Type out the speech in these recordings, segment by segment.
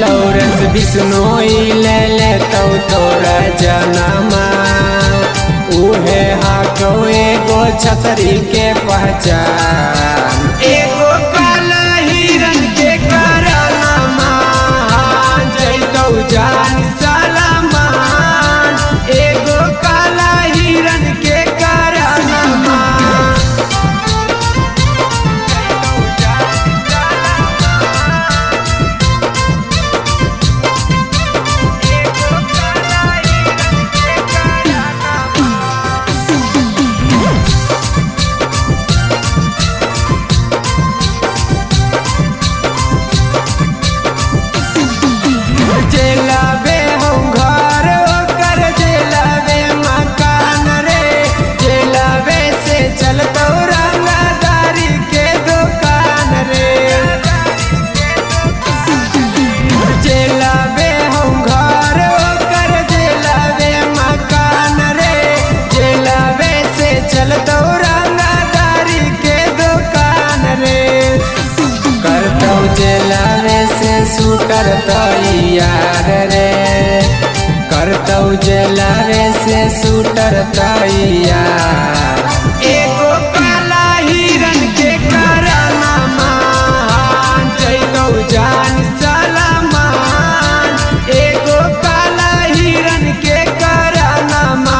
Lawrence Bishnoi ले ले तो तोरा जनमा। उहे हाको एगो छतरी के पहचान। एगो काला हिरन के करानामा जैतौ जान सलामान। एगो काला हिरन के करानामा। जेलावे हम घर ओकर जेलावे मकान रे। जेलावे से चलतौ रंगदारी के दुकान रे। जेलावे हम घर ओकर जेलावे मकान रे। जेलावे से चलतौ रंगदारी के दुकान रे। करतौ जेलावे से शूटर तैयार रे। करतौ जेलावे से शूटर तैयार। एगो काला हिरन के करानामा जैतौ जान सलामान। एगो काला हिरन के करानामा।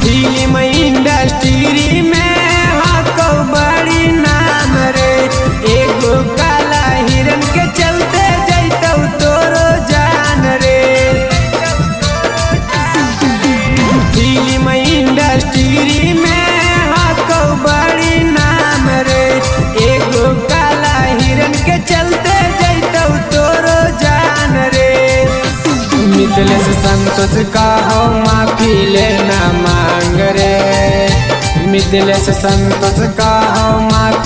फिल्म इंडस्ट्री में हाको बड़ी नाम रे। एगो काला हिरन के चलते जैतौ तोरो जान रे। फिल्म इंडस्ट्री में हाको बड़ी नाम रे। एगो काला हिरन के चलते जैतौ तोरो जान रे। मिथिलेश संतोष कहो माफी लेना मांग रे। मिथिलेश संतोष कहो माफी